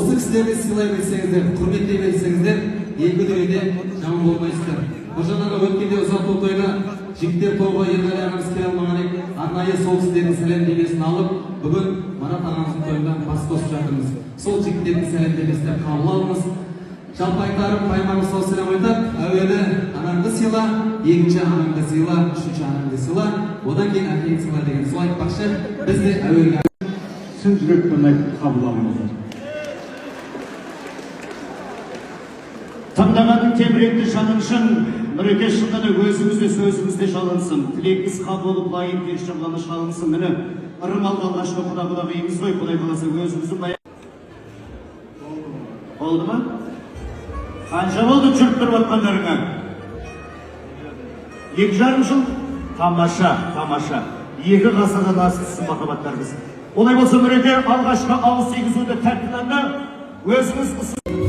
Осы кісілерді сыйлай білсеңіздер, құрметтей білсеңіздер, екі дүниеде жаман болмайсыздар. Нұржан аға, өткенде ұзату тойына жігіттер тобы, Ерғали ағамыз келе алмаған еді. Арнайы сол кісілердің сәлемдемесін алып, бүгін Марат ағамыздың тойында бас қосып жатырмыз. Сол жігіттердің сәлемдемесін қабыл алыңыз. Жалпы айтарым, пайғамбарымыз саллаллаху алейхи айтады: әуелі анаңды сыйла, екінші анаңды сыйла, үшінші анаңды сыйла, одан кейін әкеңді сыйла деген. Сол айтпақшы, біз де әуелгі Шын жүрекпен айтып қабыл алыңыздар. Тыңдағаның тебірентті жаның шын, Нұреке, шынында да өзіңіз де, сөзіңіз де жалынсын. Тілегіңіз қабыл болып, лайым періште құлағына шалынсын. Міне, ырым алды, алғашқы құда құдағиымыз ғой, Құдай қаласа, өзіміздің бая. Болды ма? Қанша болды жүріп тұрып жатқандарыңа? 2,5 жыл? Тамаша, тамаша. 2 ғасырдан асып түсін махаббаттарыңыз. Олай болса, Нұреке, алғашқы ауыз тигізуді тәтті нанды өзіңіз ұсын.